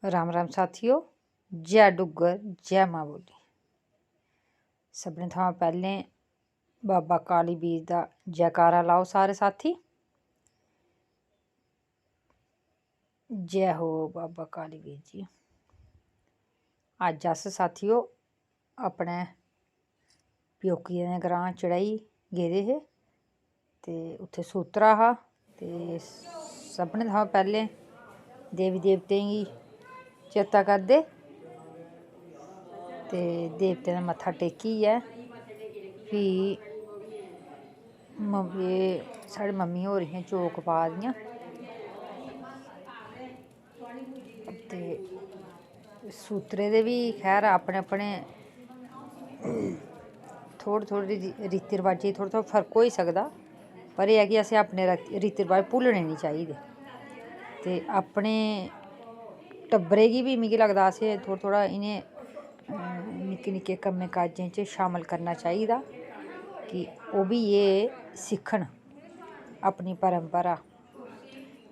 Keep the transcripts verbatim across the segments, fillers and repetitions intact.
राम राम साथियो, जय डुग्गर, जय मां बोली। सभनें थमां पैह्लें बाबा काली बीर दा जयकारा लाओ सारे साथी। जय हो बाबा काली बीर जी। अज्ज अस साथियो अपने प्योकियें दे ग्रांऽ चढ़ाई गेदे हे ते उत्थै सूतरा हा ते सभनें थमां पैह्लें देवी देवतें गी चेता करदे ते देवतें दा मत्था टेकियै फ्ही म-, एह् साढ़ी मम्मी होर हियां चौक पा दियां। ते सूत्तरे दे बी खैर अपने अपने थोह्ड़े थोह्ड़े री-, रीति रवाजें च थोह्ड़ा थोह्ड़ा फर्क होई सकदा, पर एह् ऐ कि असें अपने र-, रीति रवाज भुल्लने निं चाहिदे। ते अपने टब्बरै गी बी मिगी लगदा असें थोह्ड़ा थोह्ड़ा इ'नें, अ, निक्के निक्के कम्में काजें च शामल करना चाहिदा कि ओह् बी एह् सिक्खन अपनी परंपरा।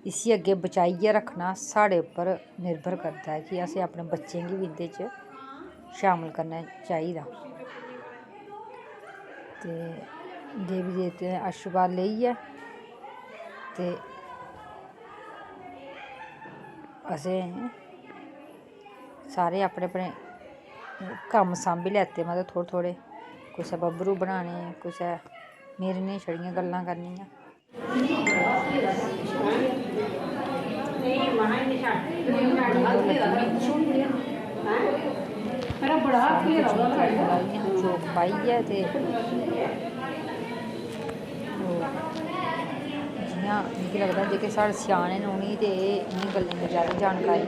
इसी अग्गें बचाइयै रक्खना साढ़े उप्पर निर्भर करदा ऐ कि असें अपने बच्चें गी बी इं'दे च शामल करना चाहिदा। ते देवी देवतें दे आशीर्वाद लेइयै ते असें सारे अपने अपने कम्म सांभी लैते, मतलब थोह्ड़े थोह्ड़े, कुसै बब्बरू बनाने, कुसै मेरे नेह् छड़ियां गल्लां करनियां। चौक पाइयै ते ओह् जि'यां मिगी लगदा जेह्के साढ़े स्याने न उ'नेंगी ते एह् इ'नें गल्लें दी जैदा जानकारी ऐ।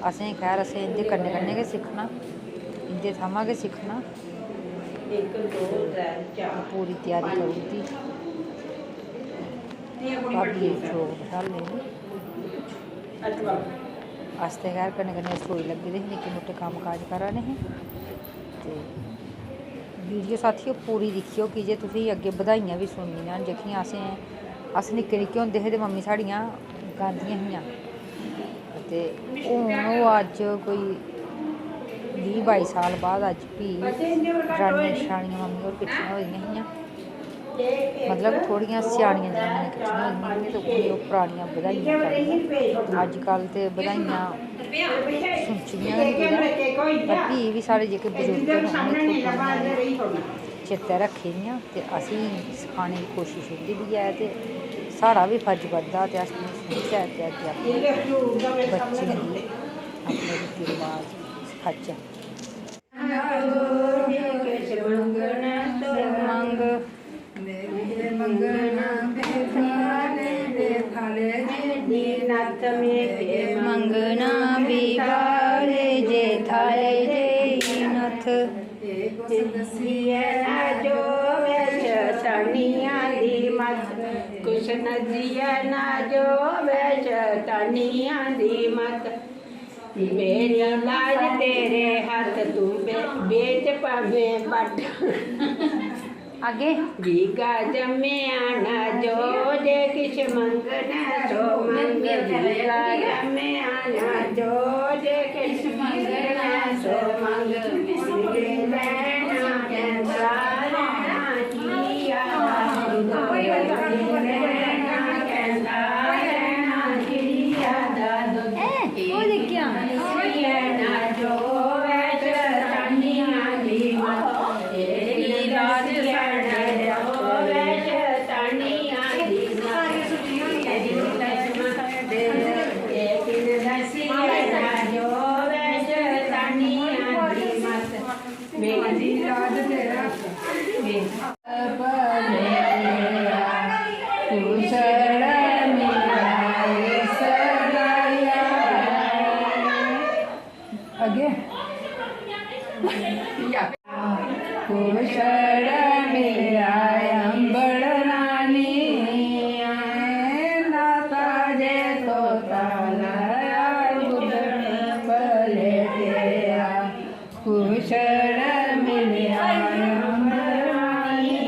असें खैर असें इं'दे कन्नै कन्नै गै सिक्खना, इं'दे थमां गै सिक्खना। पूरी त्यारी करी ओड़ी दी। भाभी होर चौक बठाले दे। अस ते खैर कन्नै कन्नै रसोई लग्गे दे हे, निक्के मुट्टे कम्म काज करा ने हे। ते वीडियो साथियो पूरी दिक्खेओ, की जे तुसेंगी अग्गें बधाइयां बी सुननियां न जेह्कियां असें, अस निक्के निक्के होंदे हे ते मम्मी साढ़ियां गांदियां हियां। ते हून ओह् अज्ज कोई बीह् बाई साल बाद अज्ज फ्ही जनानियां शनानियां मम्मी होर किट्ठियां होई दियां हियां, मतलब थोह्ड़ियां स्यानियां जनानियां किट्ठियां होई दियां हियां ते उ'नें ओह् परानियां बधाइयां करनियां। अज्जकल ते बधाइयां सुनचदियां गै निं कुतै, पर फ्ही बी साढ़े जेह्के बजुर्ग न उ'नें थोह्ड़ियां चेतै रक्खी दियां ते असेंगी सखाने दी कोशश उं'दी बी ऐ ते साढ़ा बी फर्ज बनदा ते अस उ'नेंगी सुनचै ते अग्गें अपने बच्चें गी अपने रीति रवाज सखाचै। मंग मंगना भी थाले जे थाले जे नथ। दस्सियै ना जो वै शैतानियां दी मत, कुछ नज्जियै ना जो वै शैतानियां दी मत। मेरी लाज तेरे हत्थ, तू बे-, बेच भामें बट। अग्गें। बीघा जम्मेआ ना जो जे किश मंगना सो मंग, बीघा जम्मेआ ना जो जे किश मंगना सो मंग। अग्गें। कुशल मिलेआ अंबड़ रानी, नाता जे तोता लाया गुदड़ पलेटेआ। कुशल मिलेआ अंबड़ रानी।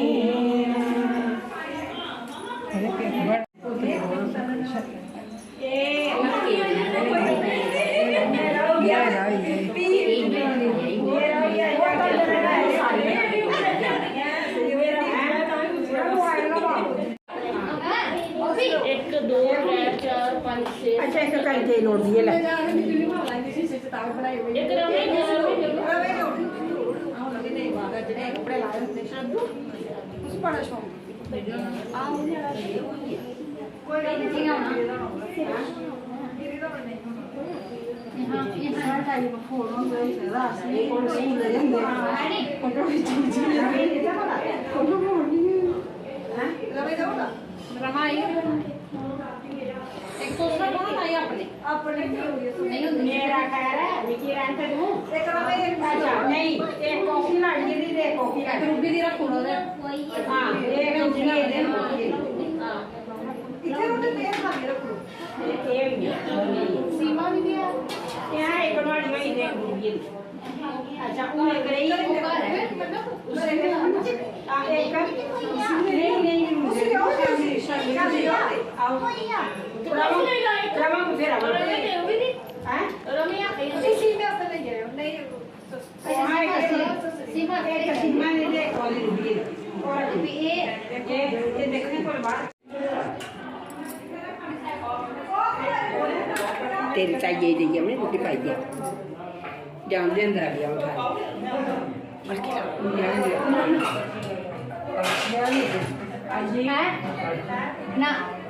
अच्छा, इक करी देई लोड़दी ऐ, लै। रमा आई। इक तुस रक्खो ना ताई अपने। अपने नहीं होंदी। मेरा खैर ऐ, मिगी रैंट दूं। अच्छा, नहीं, इक कॉफी लानी दी ते इक कॉफी लानी। रुबी दी रक्खो ना ते। हां, एह् रुबी दी, एह् रुबी दी। हां। इत्थै रौह्ने ते एह् खाल्ली रक्खो। एह्, एह् होई गेआ। सीमा बी ते ऐ। एह् इक नुहाड़ी होई ते इक रुबी दी। अच्छा, हून इक रेही। ओह् घर ऐ, मतलब, उसी, हां, इक, नेईं, नेईं, नेईं, उसी आओ, आओ। रवा, रवा, फिर रवा। हैं? इसी में अपने लेई आयो, नहीं, हां, इक सीमा, इक सीमा ने ते इक वाली रुकी है। और अभी ये, ये, ये देखने को बाद। तेरी ताई जी देइयै उ'नें रुट्टी पाई ऐ। जान दे अंदर आ गया उठा। हैं? ना।